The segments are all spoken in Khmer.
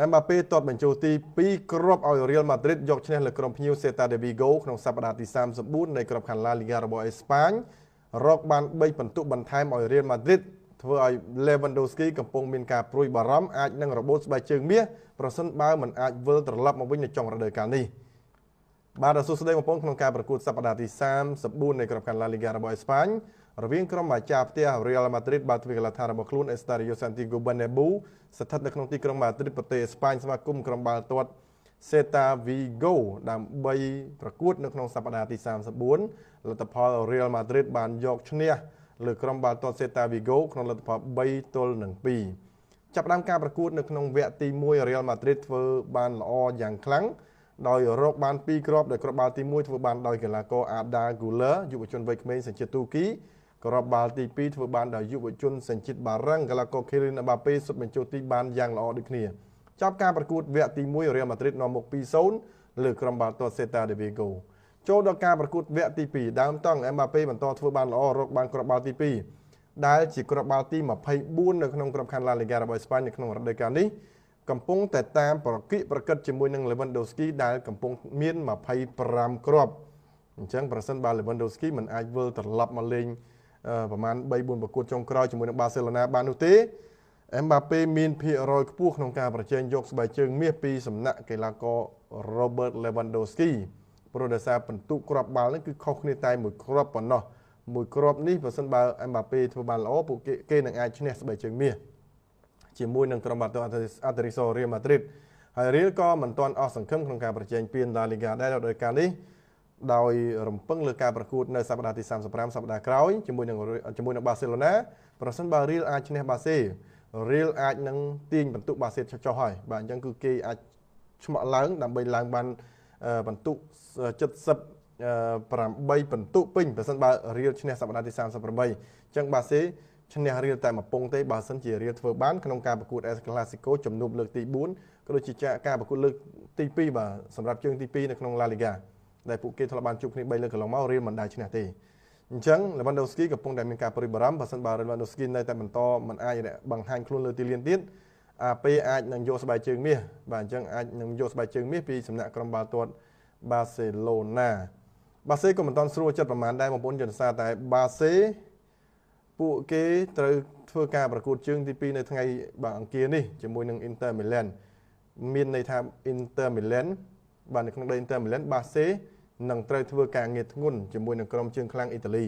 អេមបាប៉េទាត់បញ្ចូលទី2គ្រាប់ឲ្យ Real Madrid យកឈ្នះលើក្រុមភ្ញៀវ Celta de Vigo ក្នុងសប្តាហ៍ទី34នៃក្របខ័ណ្ឌ La Liga របស់អេស្ប៉ាញរកបាន3ពិន្ទុបន្ថែមឲ្យ Real Madrid ធ្វើឲ្យ Lewandowski កំពុងមានការព្រួយបារម្ភអាចនឹងរបូតស្បែកជើងមាសប្រសិនបើមិនអាចវិលត្រឡប់មកវិញនៅចុងរដូវកាលនេះ។ បាទសួស្តីបងប្អូនក្នុងការប្រកួតសប្តាហ៍ទី34នៃក្របខ័ណ្ឌ La Liga របស់អេស្ប៉ាញរវាងក្រុមអាចារ្យផ្ទះ Real Madrid បាទទ្វារកីឡាដ្ឋានរបស់ខ្លួន Estadio Santiago Bernabeu ស្ថិតនៅក្នុងទីក្រុង Madrid ប្រទេសអេស្ប៉ាញស្វាគមន៍ក្រុមបាល់ទាត់ Celta Vigo ដើម្បីប្រកួតនៅក្នុងសប្តាហ៍ទី34លទ្ធផល Real Madrid បានយកឈ្នះលើក្រុមបាល់ទាត់ Celta Vigo ក្នុងលទ្ធផល3-2ចាប់ផ្ដើមការប្រកួតនៅក្នុងវគ្គទី1 Real Madrid ធ្វើបានល្អយ៉ាងខ្លាំងដោយរកបាន2គ្រាប់ដោយគ្រាប់បាល់ទី1ធ្វើបានដោយកីឡាករ Arda Güler យុវជនវ័យក្មេងសញ្ជាតិទូគីគ្រាប់បាល់ទី2ធ្វើបានដោយយុវជនសញ្ជាតិបារាំងកីឡាករ Kylian Mbappe សុទ្ធបញ្ចូលទីបានយ៉ាងល្អដូចគ្នាចប់ការប្រកួតវគ្គទី1 Real Madrid នាំមុខ2-0លើក្រុមបាល់ទាត់ Celta de Vigo ចូលដល់ការប្រកួតវគ្គទី2ដើមតង់ Mbappe បន្តធ្វើបានល្អរកបានគ្រាប់បាល់ទី2ដែលជាគ្រាប់បាល់ទី24នៅក្នុងក្របខ័ណ្ឌ La Liga របស់អេស្ប៉ាញនៅក្នុងរដូវកាលនេះកំពុងតែតាមប្រគិប្រកិតជាមួយនឹង Lewandowski ដែលកំពុងមាន25គ្រាប់អញ្ចឹងប្រសិនបើ Lewandowski មិនអាចវិលត្រឡប់មកលេងប្រហែល3-4ប្រកួតចុងក្រោយជាមួយនឹង Barcelona បាននោះទេអេមបាប៉េមានភាគរយខ្ពស់ក្នុងការប្រជែងយកស្បែកជើងមាសពីសំណាក់កីឡាករ Robert Lewandowski ព្រោះដោយសារពិន្ទុគ្រាប់បាល់នេះគឺខុសគ្នាតែមួយគ្រាប់ប៉ុណ្ណោះមួយគ្រាប់នេះប្រសិនបើអេមបាប៉េធ្វើបានល្អពួកគេនឹងអាចឈ្នះស្បែកជើងមាសជាមួយនឹងក្រុមបាល់ទាត់អាត្រិសូ Real Madrid ហើយ Real ក៏មិនទាន់អស់សង្ឃឹមក្នុងការប្រជែងពាន La Liga ដែរដោយការនេះដោយរំពឹងលើការប្រកួតនៅសប្តាហ៍ទី35សប្តាហ៍ក្រោយជាមួយនឹង Barcelona ប្រសិនបើ Real អាចឈ្នះបាសេ Real អាចនឹងទាញបន្ទុកបាសេចុះហើយបាទអញ្ចឹងគឺគេអាចឆ្មក់ឡើងដើម្បីឡើងបានបន្ទុក78បន្ទុកពេញប្រសិនបើ Real ឈ្នះសប្តាហ៍ទី38អញ្ចឹងបាសេឈ្នះរៀលតែមួយពងទេបើសិនជារៀលធ្វើបានក្នុងការប្រកួត El Clasico ជំនួបលើកទី4ក៏ដូចជាការប្រកួតលើកទី2បាទសម្រាប់ជើងទី2នៅក្នុង La Liga ដែលពួកគេធ្លាប់បានជួបគ្នា3លើកកន្លងមករៀលមិនដែលឈ្នះទេអញ្ចឹង Lewandowski កំពុងតែមានការព្រួយបារម្ភបើសិនបើ Lewandowski នៅតែបន្តមិនអាចបង្ហាញខ្លួនលើទីលានទៀតអាពេអាចនឹងយកស្បែកជើងមាសបាទអញ្ចឹងអាចនឹងយកស្បែកជើងមាសពីសំណាក់ក្រុមបាល់ទាត់ Barcelona បាសេក៏មិនទាន់ស្រួលចិត្តប្រហែលដែរបងប្អូនយល់សារតែបាសេពួកគេត្រូវធ្វើការប្រកួតជើងទី2នៅថ្ងៃបាទអង្គារនេះជាមួយនឹង Inter Milan មានន័យថា Inter Milan បាទនៅក្នុងដី Inter Milan បាសេនឹងត្រូវធ្វើការងារធ្ងន់ជាមួយនឹងក្រុមជើងខ្លាំងអ៊ីតាលី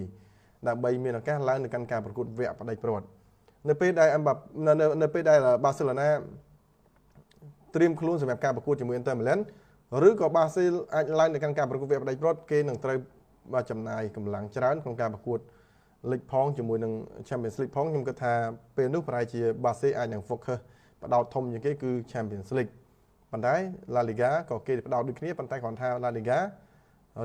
ដើម្បីមានឱកាសឡើងនៅកាន់ការប្រកួតវគ្គផ្ដាច់ព្រាត់នៅពេលដែលនៅពេលដែលបាសេឡូណាត្រៀមខ្លួនសម្រាប់ការប្រកួតជាមួយ Inter Milan ឬក៏បាសេអាចឡើងនៅកាន់ការប្រកួតវគ្គផ្ដាច់ព្រាត់គេនឹងត្រូវចំណាយកម្លាំងច្រើនក្នុងការប្រកួតលិចផងជាមួយនឹង Champions League ផងខ្ញុំគិតថាពេលនោះប្រហែលជាបាសេអាចនឹង focus ផ្ដោតធំជាងគេគឺ Champions League ប៉ុន្តែ La Liga ក៏គេផ្ដោតដូចគ្នាប៉ុន្តែគ្រាន់ថា La Liga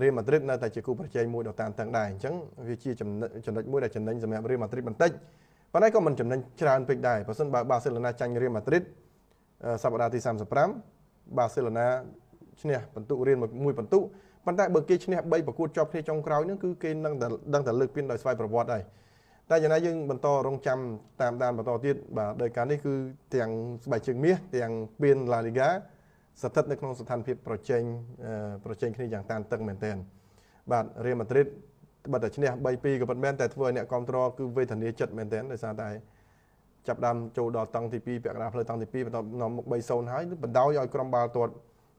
Real Madrid នៅតែជាគូប្រជែងមួយដ៏តានតឹងដែរអញ្ចឹងវាជាចំណុចមួយដែលចំណេញសម្រាប់ Real Madrid បន្តិចប៉ុន្តែក៏មិនចំណេញច្រើនពេកដែរបើសិនបើ Barcelona ចាញ់ Real Madrid សប្តាហ៍ទី35 Barcelona ឈ្នះពិន្ទុរៀនមួយពិន្ទុប៉ុន្តែបើគេឈ្នះ3ប្រកួតជាប់គ្នាចុងក្រោយហ្នឹងគឺគេនឹងដឹងតែលើកពានដោយស្វ័យប្រវត្តិហើយតែយ៉ាងណាយើងបន្តរងចាំតាមដានបន្តទៀតបាទដោយការនេះគឺទាំងស្បែកជើងមាសទាំងពាន La Liga ស្ថិតនៅក្នុងស្ថានភាពប្រជែងគ្នាយ៉ាងតានតឹងមែនទែនបាទ Real Madrid បើតែឈ្នះ 3-2 ក៏ពិតមែនតែធ្វើឲ្យអ្នកគាំទ្រគឺវេទនាចិត្តមែនទែនដោយសារតែចាប់ដើមចូលដល់តង់ទី2ពាក់កណ្ដាលផ្លូវតង់ទី2បន្តនាំមុខ 3-0 ហើយបណ្ដោយឲ្យក្រុមបាល់ទាត់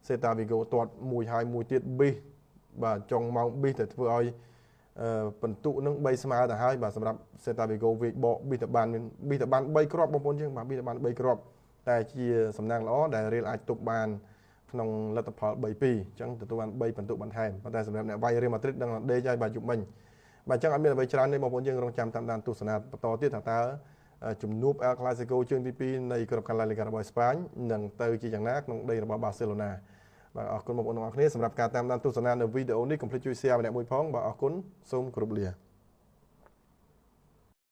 Celta Vigo ទាត់មួយហើយមួយទៀតប៊ីសបាទចុងម៉ោងប៊ីសតែធ្វើឲ្យពិន្ទុនឹង3ស្មើទៅហើយបាទសម្រាប់ Celta Vigo វាយបកប៊ីសទៅបានមានប៊ីសទៅបាន3គ្រាប់បងប្អូនយើងបាទប៊ីសទៅបាន3គ្រាប់តែជាសំណាងល្អដែល Real អាចទប់បានក្នុងលទ្ធផល 3-2 អញ្ចឹងទទួលបាន3ពិន្ទុបន្ថែមប៉ុន្តែសម្រាប់អ្នកវាយ Real Madrid ដឹងដេកហើយបាទយប់មិញបាទអញ្ចឹងអត់មានអ្វីច្រើនទេបងប្អូនយើងរងចាំតាមដានទស្សនាបន្តទៀតថាតើជំនួប El Clasico ជើងទី2នៃក្របខ័ណ្ឌ La Liga របស់អេស្ប៉ាញនឹងទៅជាយ៉ាងណាក្នុងដីរបស់ Barcelona បាទអរគុណបងប្អូនទាំងអស់គ្នាសម្រាប់ការតាមដានទស្សនានៅវីដេអូនេះកុំភ្លេចជួយ share ម្នាក់មួយផងបាទអរគុណសូមគោរពលា